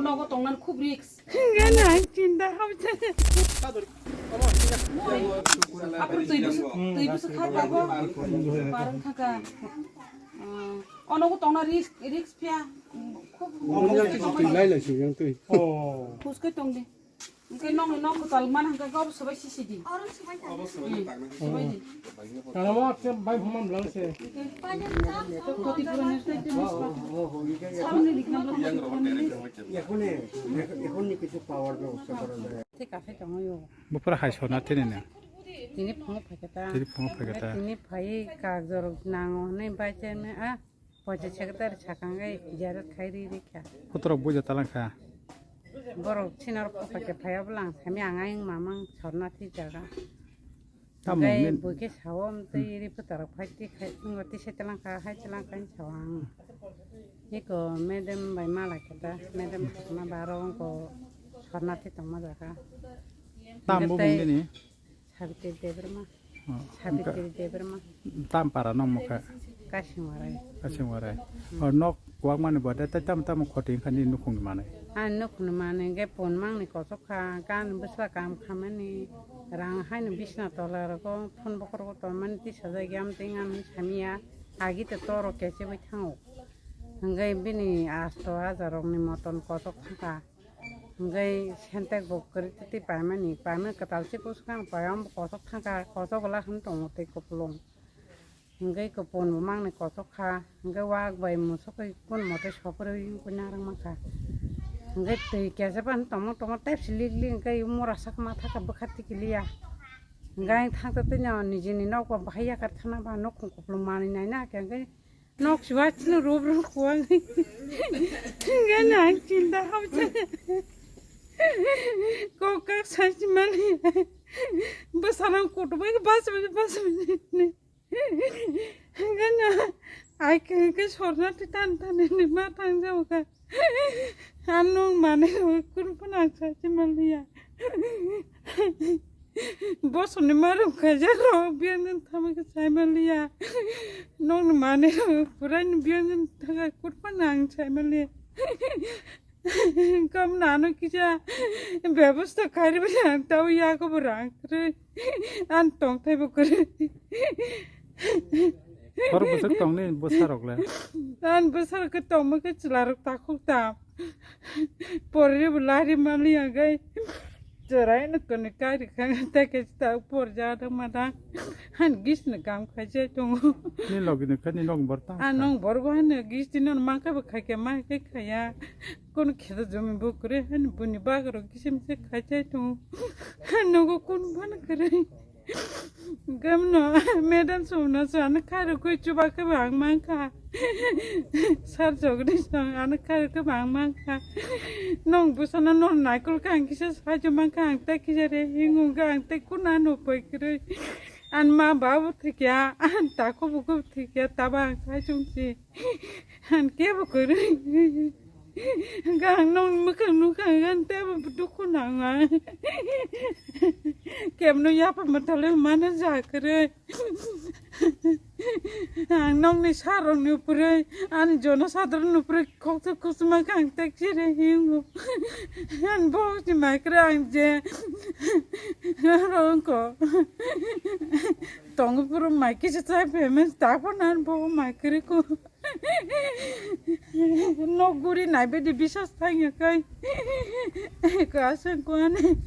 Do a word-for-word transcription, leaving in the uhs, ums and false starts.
Nogo tongnan khub risk. Gana chinta hapjak. Apor twi busu, twi busu kha kha bo. Parang kha kha. Ono go tongna risk, risk phiya. Khub. Lai lai sing yang twi. Khus khe tong di. Hwnkhe nokni nok kwtal man hwnkhe oro swbai sisi di. Oro swbai tang. Swbai di. Kana mo apse bai phumam lang se. Khoti pura neste de. Sabni rikna bla khoti pura neste. এখন, এখন কিছু পাওয়ার ব্যবস্থা করা যায়। Thik asai tongo yo. Bupra hai sona tene ne. Tini phungo phaikata. Tini phungo phaikata. Tini phai kagor nango ne bai cheme a. Pochi secretary sakang gai ziyarat khai ri ri kha. Kotorok buja talang kha. Borok sinor phaikhe phaiya bwlang sami ang ayang mamang sorna thi jaga. Tamo. Gai buke sawom tei ri phutarok phai ti khai ngo ti se talang kha hai talang kha sao ang. Iko madam bai mala khe ta madam sakna baro ko sorna thi tongma jaga. Tamo bung dini. Sabitri Debbarma. Oh, Sabitri Debbarma. Tam para nong mokha. Kasingwarai. Kasingwarai. Oh, nok kwak mani bade tai tam tam khoti khani nukhung mani. Ah, nukhung mani ge pon mangni kosok kha, gan bwsla kam khamani, rang haino bisna tola rogo phone bokhor bokhor mani tisa jai gam tei ngam samiya, agi te toro kese bai thango. Hingke bini asto hajar rokni moton kosok kha. Hingke sentek bo kwrwi twi paimani, paimani kwtal se bwswkang pai, omo kosok thangkha, kosok bwla hwn tongo tei kupulung. Hingke kupun bo mangni kosok kha, hingke wak bai musuk bai kun mote soprwi wngkui narwk mankha. Hingke twi kesa phano tongma tongma tei silik lik hingke mura sak ma thaka bwkha tikiliya. Hingke ang thangta twi no nijini nok bo bahai yakar thana ba nukhung kupulung manwi naina hingke. Nok siwa chini rub rub kuang. Gana chinta hapjak. Kok kak sai chimali. Bwsarang kutubai bas bas bas. Gana ai ke ke sorna ti tan tan ni ma tang jao ka. Ano mane kurpan ang sai chimali ya. Bosoni marum khaijak rok biyang jan thama khe saimaliya. Nokni manwi rok purai ni biyang jan thangkha kurpan ang saimaliya. Kam nano kisa bebosta khairwi ang tau yakobo rang kwrwi. Ang tongthai bo kwrwi. Khorok bwswk tongni bwsarok le? Ang bwsarok khe tongma khe chwla rok takhuk tam. Porri bo lari mali agai. Cherai no kone kari khang ta ke ta por ja da ma da. Han gis no kam khai je tongo. Ni logi no kani nong bor ta. A nong bor bo han gis ti non ma ka bo khai ke ma ke khaya. Kon khe da jomi bo kre han buni bag ro gisim se khai je tongo. Han nogo kon ban kre. Gamno, madam sumno so ano khairok koi chuba khe bang mankha. Sar jogri song ano khairok khe bang mankha. Nong busana nor naikol kha ang kisa sajo mankha ang ta kisa re hingung kha ang ta kuna no poi kre. An ma babu thikya, an ta ko bu ko thikya, ta bang sajung si. Ang kebo kwrwi. Hwnkhe ang nokni mwkhang nukha, hwnkhe ang teibo dukhu nango ang. Kebno yapha mwthalo mano ja kwrwi. Ang nokni sarokni upre, ani jono sadrokni upre kokthok kuchuma khe ang tek sire hingo. Ang bohokni mai kwrwi ang je. Rongko. Tongo puro mai kisa chai phaimani, taphano ani bohok mai kwrwi ko. Nok guri nai bedi bisas thangya kai. Ko aswk ko ani.